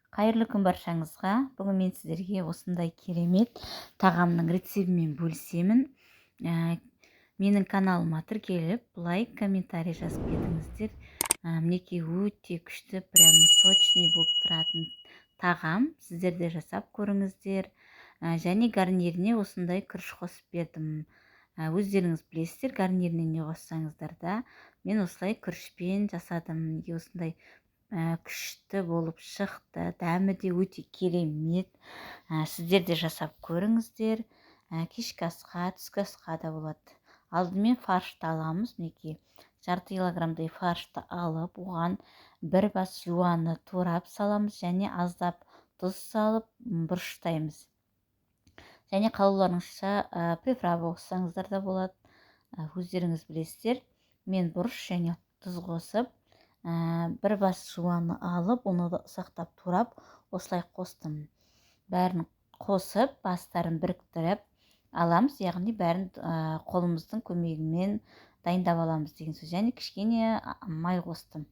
Қайырлы күн баршаңызға! Бүгін мен сіздерге осындай керемет тағамның рецептімен бөлісемін. Менің каналыма тіркеліп, лайк, комментарий жазып кетіңіздер. Мінекей, өте күшті, прям сочный болып тұратын тағам. Сіздер де жасап көріңіздер. Және гарниріне осындай күріш қосып бердім. Өздеріңіз білесіздер, гарниріне не қоссаңыздар да, мен осылай күрішпен жасадым. Мінекей, осындай күшті болып шықты, дәмі де өте керемет. Сіздер де жасап көріңіздер. Кешкі асқа, түскі асқа да болады. Алдымен фаршты аламыз. Мінекей, жарты килограммдай фаршты алып, оған бір бас жуаны турап саламыз және аздап тұз салып бұрыштаймыз. Және қалауларыңызша приправа қоссаңыздар да болады, өздеріңіз білесіздер. Мен бұрыш және тұз қосып, бір бас жуаны алып, оны да ұсақтап турап, осылай қостым. Бәрін қосып, бастарын біріктіріп аламыз, яғни бәрін қолымыздың көмегімен дайындап аламыз деген сөз. Және кішкене май қостым,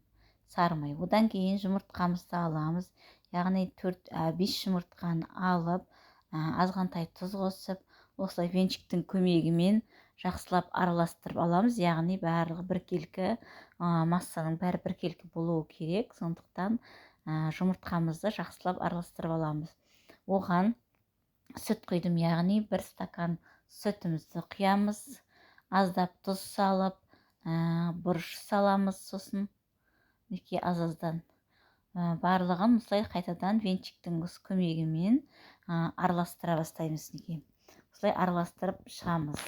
сары май. Одан кейін жұмыртқамызды аламыз, яғни төрт, бес жұмыртқаны алып, азғантай тұз қосып, осылай венчиктің көмегімен жақсылап араластырып аламыз. Яғни барлығы біркелкі, массаның бәрі біркелкі болуы керек. Сондықтан жұмыртқамызды жақсылап араластырып аламыз. Оған сүт құйдым, яғни бір стакан сүтімізді құямыз, аздап тұз салып, бұрыш саламыз. Сосын, мінекей, аз аздан барлығын осылай қайтадан венчиктің көмегімен араластыра бастаймыз. Мінекей, осылай араластырып шығамыз.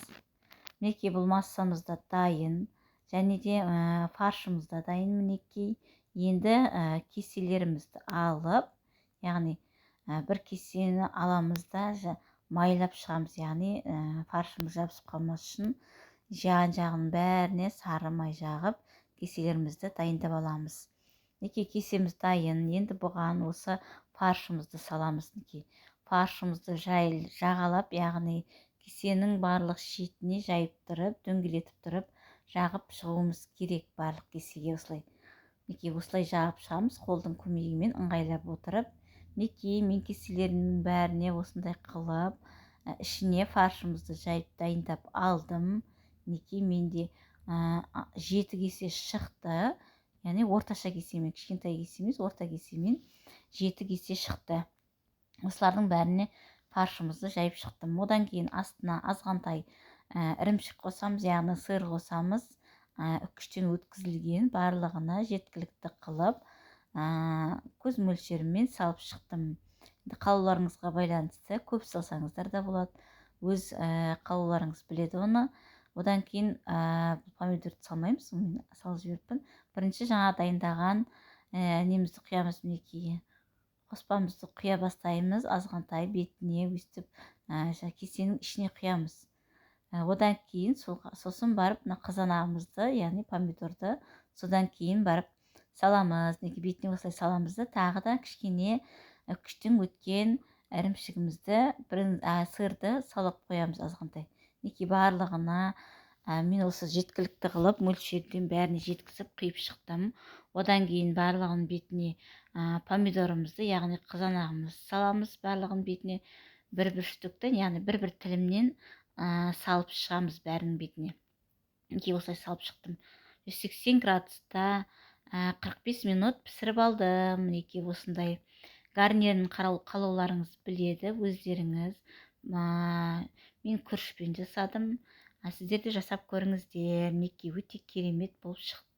Мінекей, бұл массамыз да дайын және де фаршымыз да дайын. Мінекей, енді кеселерімізді алып, яғни бір кесені аламыз да, майлап шығамыз. Яғни фаршымыз жабысып қалмас үшін жан жағының бәріне сары май жағып, кеселерімізді дайындап аламыз. Мінекей, кесеміз дайын. Енді бұған осы фаршымызды саламыз. Мінекей, фаршымызды жай жағалап, яғни кесенің барлық шетіне жайып тұрып, дөңгелетіп тұрып жағып шығуымыз керек барлық кесеге осылай. Мінекей, осылай жағып шығамыз қолдың көмегімен ыңғайлап отырып. Мінекей, мен кеселерімнің бәріне осындай қылып, ішіне фаршымызды жайып, дайындап алдым. Мінекей, менде жеті кесе шықты, яғни орташа кесемен, кішкентай кесе емес, орта кесемен жеті кесе шықты. Осылардың бәріне фаршымызды жайып шықтым. Одан кейін астына азғантай ірімшік қосамыз, яғни сыр қосамыз, үккіштен өткізілген. Барлығына жеткілікті қылып, көз мөлшерімен салып шықтым. Енді қалауларыңызға байланысты көп салсаңыздар да болады, өз қалауларыңыз біледі оны. Одан кейін помидорды салмаймыз, мен салып жіберіппін. Бірінші жаңа дайындаған немізді құямыз. Мінекей, қоспамызды құя бастаймыз азғантай бетіне, өстіп кесенің ішіне құямыз. Одан кейін сосын барып мына қызанағымызды, яғни помидорды содан кейін барып саламыз. Мінекей, бетіне осылай саламыз да, тағы да кішкене күштен өткен ірімшігімізді, бір сырды салып қоямыз азғантай. Мінекей, барлығына мен осы жеткілікті қылып, мөлшерден бәріне жеткізіп құйып шықтым. Одан кейін барлығының бетіне помидорымызды, яғни қызанағымызды саламыз. Барлығының бетіне бір бір штуктан, яғни бір бір тілімнен салып шығамыз бәрінің бетіне. Мінекей, осылай салып шықтым. 180 градуста 45 минут пісіріп алдым. Мінекей, осындай. Гарнирін қалауларыңыз біледі өздеріңіз. Мен күрішпен жасадым, сіздер де жасап көріңіздер. Мінекей, өте керемет болып шықты.